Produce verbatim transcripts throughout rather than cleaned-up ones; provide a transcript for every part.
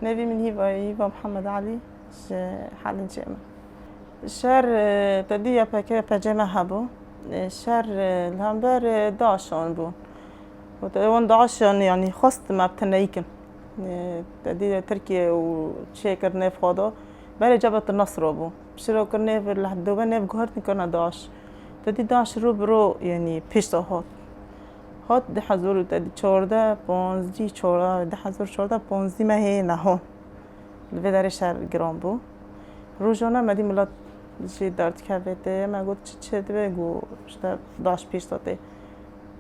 Nevî min Hîva ye, Hîva Mihemed Elî, ji Helinçê me. Şer, e, te dî Y P G Y P G me hebû. E, şer, e, li hember, e, DAIŞan bû. Û te wan DAIŞan, yanî xwest me bi tineyî kin. E, te dî Tirkiye û çêkir nêv xwe da. Berê Cebhet Nesro bû. Piştre kir nêv li dewbe nêv guhertin kirine DAIŞ. Te dî DAIŞ ro bi ro, yanî pêş de hat. Hat du hezar û çardeh, panzdî, çardeh, du hezar çardeh, panzdî mehê neho. Li vê derê şer giran bû. Rojane me dî milet jê derdikeve tê. Me got, çi çê dibe? Got, işte, DAIŞ pêş de tê.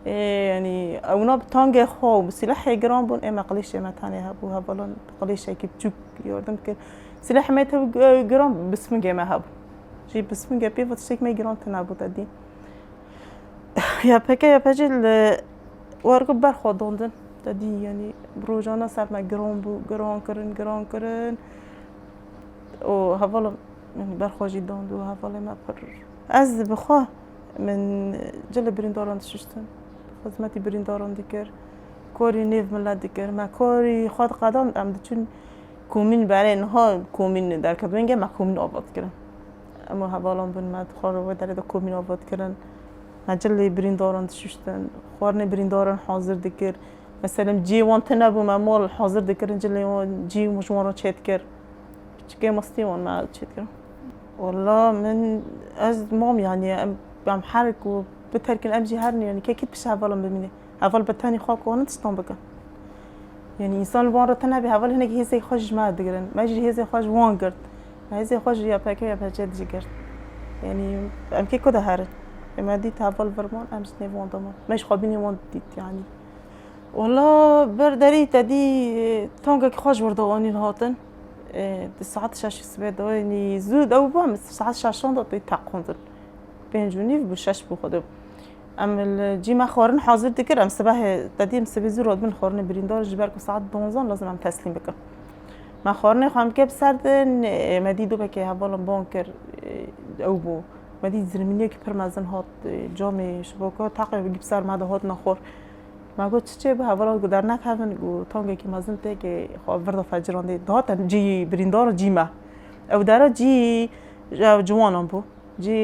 Ê, yanî, ewna bi tangê xwe û bi silahê giran bûn. Ê me qilîşê me tenê hebû. Hevalan qilîşekî biçûk yardim dikir. Silahê me tev giran, bismingê me hebû. Jî bismingê pê ve tiştek me giran tune bû te dî. Y P G Y P G li wergo ber xwe dandin. Te dî, yanî, rojane ser me giran bû, giran kirin, giran kirin. Û hevala, yanî, ber xwe jî dand û hevalê me pir. Ez bi xwe, min cilê birîndaran dişuştin. Xizmetî birîndaran dikir. Korî nêv milet dikir. Me korî xwe diqedan, em diçûn komîn berê niha komîn derkevin, me komîn ava dikirin. Em û hevalan bin me dixwar wê derê de komîn ava dikirin. Me cilê birîndaran dişuştin, xwarinê birîndaran hazir dikir. Meselem cihê wan tune bû, me mal hazir dikirin, cilê wan cihê ji wan re çêdikir. Çikê mastî wan me çêdikirin. Wala min, ez mam, yanî em, em her ku biterkin, em jî herin, yanî kekî pişt hevalan bimîne. Heval bi tenê xwe kanin tiştan bikin. Yanî însan li wan re tune bê, heval hinekî hêzê xwe ji me digirin. Me jî hêzê xwe ji wan girt. Me hêzê xwe ji Y P G Y P G jî girt. Yanî em kê ku de herin. Ê me dît heval vir man, em ji nêv wan de man. Me ji xwe bînê wan dît, yanî. Wala ber derî te dî tongekî xwe ji wir de anîn hatin. Ê, di saet şeş sibê de, yanî zû de bû, em saet şeşan de tê teqandin. Pênc û nîv bû, şeş bû xwe de. Em li cî me xwarin hazir dikir, em sibehê, te dî em sibê zû rotbin xwarinê birîndar, ji ber ku saet donzan lazim em teslîm bikin. Me xwarinê xwe em kê bi ser din, ê, me dî dubekê hevalan ban kir, ê, ew bû. Me dî zirmîniyekî pir mezin hat, ê, camê şiboka taqê gî bi ser me de hat nexwar. Me got, çi çê bi hevalan ku dernekevin, ku tongekî mezin tê kê xwe vir de fecirandê. Dihate cî birîndar cî me. Ew dere cî, ew ciwanan bû. Cî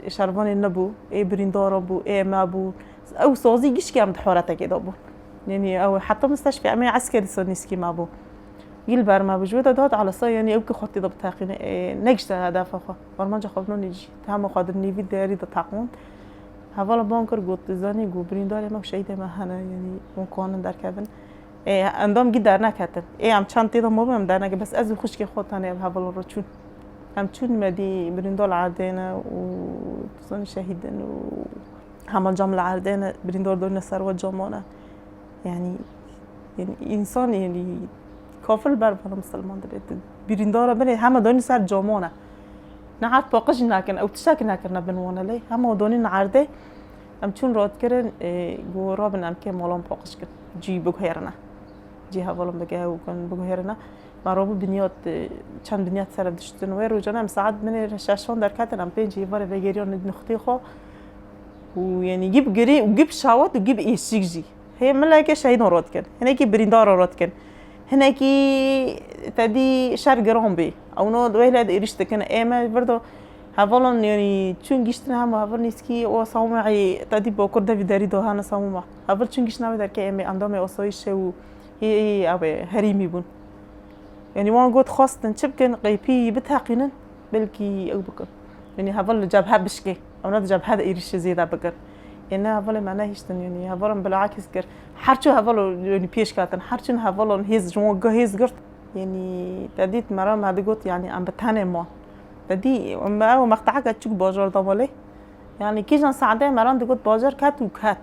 şervanê nebû, ê birîndaran bû, ê me bû. Ew sazî gişkî em di horetekê de bû. Yanî ew heta misteşfî em ê eskerî sanîskî me bû. Gî li ber me bû. Ji wê de dihat elesa, yanî ew kî xwe tê de biteqîne, ê, negişte hedefa xwe. Armanca xwe binonî jî. Hema xwe di nîvî derî de teqand. Hevala ban kir, got, dizanî, got, birîndarê me û şehîdê me hene, yanî hûn kanin derkevin. Ê, endam gî derneketin. Ê, em çend tê de mabû em derneke, bes ez û xwişkê xwe tenê ev hevalan re çûn. Em çûn me dî birîndar li erdê ne û dizanî şehîd in û hema cam li erdê ne, birîndar donî ser we caman e. Yanî, yanî însan, yanî kafir li ber vana misilman dibe. Birîndara binê hema donî ser caman e. Ne erd paqij nakin, ew tiştekî nekirine bin wan e lê hema donî erdê. Em çûn rot kirin, ê, got, rabin em kê malan paqij kin. Cî biguherine. Cî hevalan bige ew kin biguherine. Me rabû binyat, e, çend binyat ser ev diştin. Wê rojane em saet binê şeşan derketin, em pêncî êvarê vegeriyan nixtê xwe. Û, yanî, gî bi girî û gî bi şawat û gî bi êşîk jî. Hê milekê şehîdan rot kin. Hinekî birîndaran rot kin. Hinekî te dî şer giran bî. Ewno wê lê de êrîş dikin. Ê me vir de hevalan, yanî, çûn giştin hema heval nîskî û Samûmê te dî bakur devî derî de hene Samûma. Heval çûn giştin wê derkê em ê endamê asayîşê û hê, hê, ew ê herîmî bûn. Yanî wan got xwestin çi bikin, qeypî biteqînin, belkî ew bikin. Yanî heval li cebhe bişkê. Ewna di cebhe de êrîşê zêde bikin. Ê ne hevalê me nehiştin, yanî hevalan bilakis kir. Her çû heval, yanî pêş ketin. Her çûn hevalan hêz ji wan hêz girt. Yanî te dît me re me digot, yanî em bi tenê man. Te dî me ew meqte'eke çûk bajar da malê. Yanî kîjan saetê me re digot bajar ket û ket.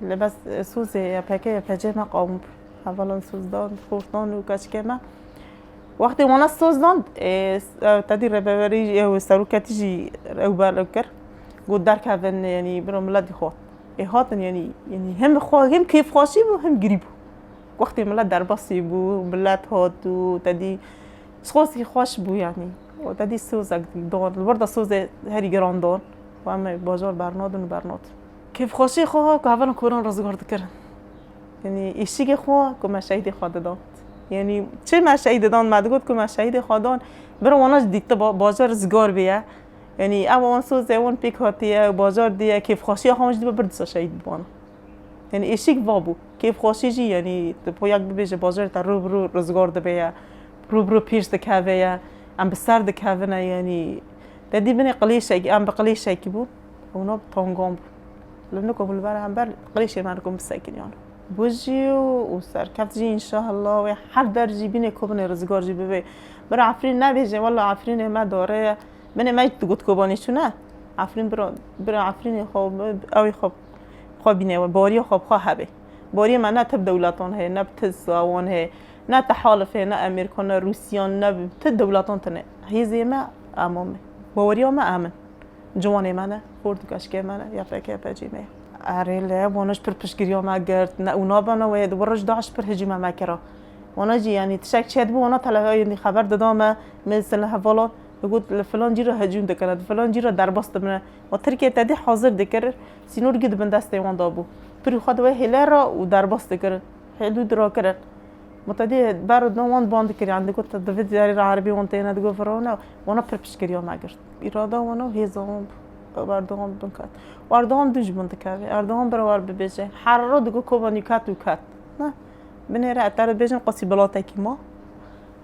Lê bes, e, sozê Y P G Y P G me qawim bû. Hevalan soz dan, xortan û keçikê me. Wextê wana soz dan, e, s-, e, te dî rêbewerî, e, seroketî jî ew ber ew kir. Got derkevin, yanî biro miletî xwe. Ê hatin, yanî, yanî hem xwe, hem kêfxweşî bû, hem girî bû. Wextê milet derbasî bû, milet hat û te dî sozî xweş bû, yanî. Û te dî sozek dan, li wir de sozê herî giran dan. Û em ê bajar bernadin û bernadin. Kêfxweşî xwe ku hevalên koran rizgar dikirin. Yanî êşîgê xwe ku me şehîdê xwe didan. Yanî çi me şehîd dan, me digot ku me şehîdê xwe dan, bira wana jî dît ba-, bajar rizgar bêye. Yanî ew wan soz e, wan pêk hatiye, bajar diye, kêfxweşiya xwe jî dibe, bir disa şehîd bibana. Yanî êşîk va bû. Kêfxweşî jî, yanî tu po yek bibêje bajarê te rû bi rû rizgar dibe ye, rû bi rû pêş dikeve ye, em bi ser dikevine, yanî te dî binê qilêşekî, em bi qilêşekî bû. Û no bi tongan bû. Li nikom li ber hember qilêşê me nikom bisekiniyan. Bû jî û serkeft jî înşallah wê her der jî bînê ku binê rizgar jî bibê. Bira Efrîn nebêje, wela Efrînê me dore ye. Binê me digot Kobanî çûne. Efrîn bira, bira Efrînê xwe, ew ê xwe, xwe bîne we, bariya xwe bi xwe hebe. Bariyê me ne ti bi dewletan heye, ne bi ti zawan heye, ne ti halif heye, ne Amerîka, ne Rûsiyan, ne bi ti dewletan tine. Hêzê me, ema me. Baweriya me, em in. Ciwanê me ne, xort û keşkê me ne, Y P G, Y P G me ye. Erê lê, wana jî pir piştgiriya me girt, ne, û nabana wê, di wir ji DAIŞ pir hicûma me kira. Wana jî, yanî tiştek çêdibû, wana tele-, yanî xeber dida me, mesela hevalan, digot, li filan cî re hicûm dikine, di filan cî re derbas dibine. Wa Tirkiye te dî hazir dikir, sînorgî di bin destê wan de bû. Pirî xwe di wê hêle re û derbas dikirin. Hêdû dirakirin. Ma te dî ber dan wan ban dikir, yanî digot, te di vê derê re erebî wan têne, digot, virane, wana pir piştgiriya me girt. Îrada wan û hêza wan bû. Erdogan bin ket. Û Erdogan dû ji min dikeve. Erdogan bira wer bibêje. Her ro digot, Kobanî ket û ket. Ne? Binêre, ez te re dibêjim, qasî bilatekî ma.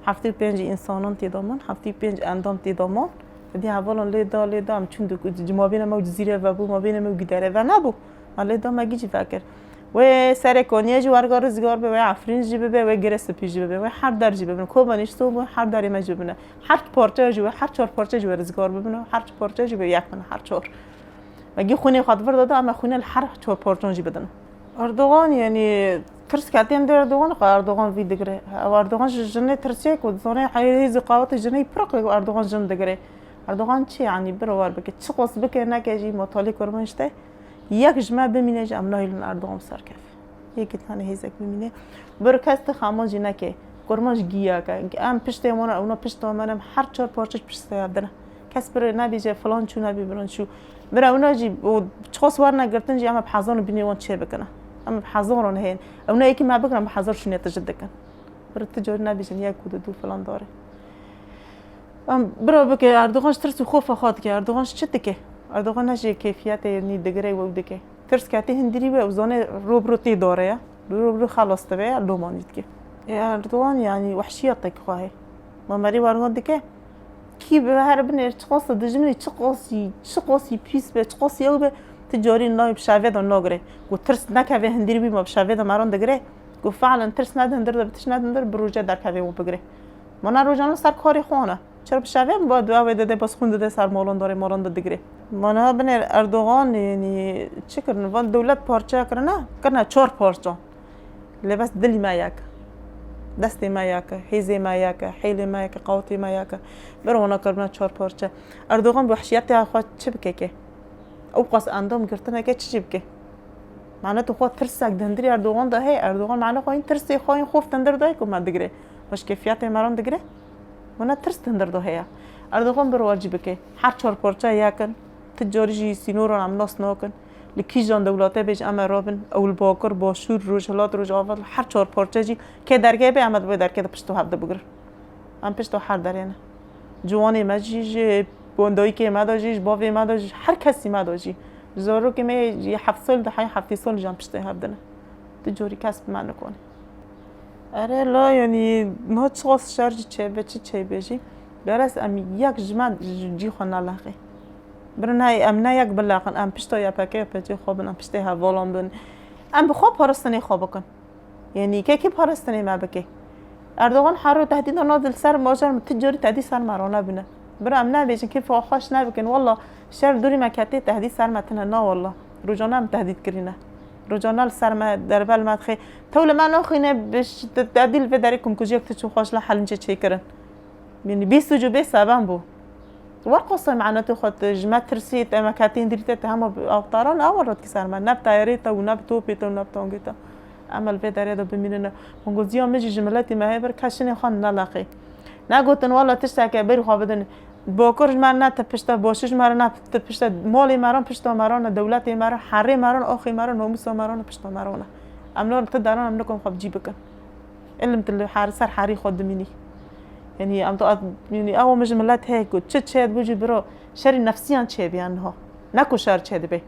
Heftê û pênc însanan tê de man, heftê û pênc endam tê de man. Dî hevalan lê da, lê da, em çûn di, di mabêna me û Cizîrê ve bû, mabêna me û Gîderê ve nebû. Ma lê da me gî jî vekir. Wê Serê Konyê jî werga rizgar be, wê Efrîn jî bibe, wê Girê Spî jî bibe, wê her der jî bibin. Kobanî ji bû, her derê me jî bibine. Her parçe jî wê, her çar parçe jî wê rizgar bibin û her parçe jî wê yek bin, her çar. Me gî xwînê xwe di vir de da, em ê xwînê li her çar parçan jî bidin. Erdogan, yanî, tirs ketên dê Erdogan, qe Erdogan vî digire. Ew Erdogan ji jinê tirsê ku dizane heyê hêzî qawetê jinê pir ku Erdogan jin digire. Erdogan çi, yanî, bira wer bike, çi qas bike neke jî, ma talê kurban işte. Yek ji me bimîne jî em nahêlin Erdogan bi ser keve. Yekî tane hêzek bimîne. Bir kes ti xeman jî neke. Kurman ji giya ke. Em piştê wan, ewna pişta me ne, em her çar parçe piştê hev dine. Kes bir nebêje filan çû nebî, filan çû. Bir ewna jî, û çiqas werne girtin jî, em bi hezar û binê wan çê bikine. Em bi hezar wan heyên. Ewna yekî me bikine, em bi hezar şûnê tijî dikin. Bir ti carî nebêjin yek û du, du filan dare. Em bira bike, Erdogan ji tirs û xofa xwe dike. Erdogan ji çi dike? Erdogan ne ji keyfiyetê nî digire û ew dike. Tirs ketî hindirî we û zanê ro bi ro tê dare ye. Ro bi ro xelas dibe ye, loma nî dike. Ê Erdogan, yanî, wehşiyetek xwe heye. Ma merî Erdogan dike? Kî bi her binêr, çiqasî dijminî, çiqasî, çiqasî pîs be, çiqasî ew be, ti carî nayê bi şevê de nagire. Ku tirs nekeve hindirî wî, ma bi şevê de meran digire. Ku fe'len tirs nede hindir de, bi tişt nede hindir, bi roje derkeve û bigire. Ma ne rojan li ser karê xwe ne. Çira bi şevê min ba dua wê dide, bas xwîn dide ser malan, darê malan de digire. Ma niha binêr Erdogan, yanî çi kirin? Van dewlet parçe kirine, kirine çar parça. Lê bes dilî me yek. Destê me yek e, hêzê me yek e, hêlê me yek e, qawetê me yek e. Ber wana kirine çar parçe. Erdogan bi wehşiyetê xwe çi bike ke? Ew qas endam girtineke çi jî bike? Mane tu xwe tirsek di hindirî Erdogan de heye. Erdogan mane xwe yên tirsê xwe yên xof di hindir de ye ku me digire. Xweş keyfiyetê me ran digire. Mane tirs di hindir de heye. Erdogan bir wacî bike. Her çar parçe yek in. Ti carî jî sînoran em nas nakin. Li kîjan dewlete bêje em ê rabin. Ew li Bakur, Başûr, Rojhilat, Rojava, her çar parçe jî kê dergehê be em ê di wê dergehê de pişto hev de bigirin. Em pişto her derê ne. Ciwanê me jî, ji dayikê me de jî, ji bavê me de jî, her kesî me de jî. Zarokê me yê heft sal de, heyê heftê sal jî em piştê hev de ne. Tu carî kes bi me nikone. Erê la, yanî, niha çiqas şer jî çêbe, çi çêbe jî. Geres em yek ji me ji cî xwe neleqê. Birin hey, em ne yek bileqin, em pişta Y P G, Y P G xwe bin, em piştê hevalan bin. Em bi xwe parastinê xwe bikin. Yanî kekî parastinê me bike. Erdogan her roj tehdîda nade li ser bajar me, ti carî tehdît ser me re nebine. Bira em nebêjin kêfa xweş nebikin. Walla şer dûrî me ketê tehdît ser me tine. Na walla. Rojane em tehdît kirîne. Rojane li ser me derbel me dixê. Tew li me naxîne bi ş-, te-, tehdît li vê derê komkujiyek ti çû xweş li Helincê çêkirin. Yanî bê sûc û bê seben bû. Werqasay manetê xwe tu ji me tirsî, te me ketê hindirî te, te hema bi avtaran awa re dikî ser me. Ne bi tayarê te û ne bi topê te û ne bi tongê te. Em li vê derê de bimînin. Hongoziya min jî ji miletê me heye bir keşinê xwe neleqê. Negotin wela tişteke berî xwe bidin. Bakur ji me ne ti pişta, başûr ji me re ne ti pişta, malê me re pişta me re ne, dewletê me re, herê me re, axê me re, namûsa me re ne pişta me re ne. Em ne ti deran em nikom xwe bi cî bikin. Ilim tu li her ser herî xwe dimînî. Yanî em tu, yanî ew min ji milet heye ku çi çê dibû jî biro şerî nefsiyan çê biyan niha. Ne ku şer çê dibe.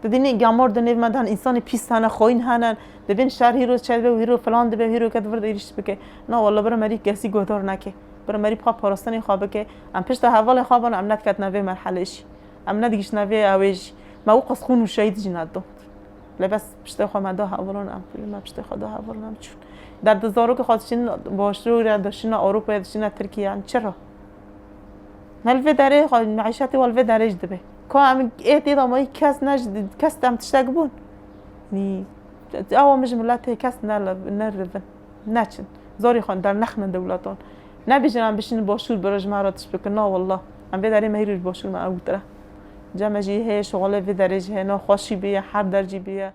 Tu dînî gamor di nêv me de hene, însanê pîs hene, xoyîn hene, dibên şer hîro çê dibe û hîro filan dibe, hîro ke di vir de êrîş bike. Na walla bira merî kesî guhdar neke. Bira merî pa parastinê xwe bike. Em pişta hevalê xwe bana em nediketine vê merhelê jî. Em nedigihîştine vê ewê jî. Me û qas xûn û şehîd jî nedon. Lê bes piştê xwe me da hevalan em, me piştê xwe da hevalan em çûn. Derdê zarokê xwe dişînin başûrê, dişîne Ewropayê, dişîne Tirkiye, em çi re? Me li vê derê xwe, meîşetê we li vê derê jî dibe. Ka em ê tê de mayî kes ne ji, kes em tiştek bûn. Nî, ewa min ji miletê kes ne, nerivin, neçin. Zarê xwe dernexin dewletan. Nebêjin em bişînin başûr bira ji me re tişt bikin, na wallah. Em vê derê me hîrî ji başûr me ewtir e. Cem me jî heye, şixulê vê derê jî heye, na xweşî bîye, her der jî bîye.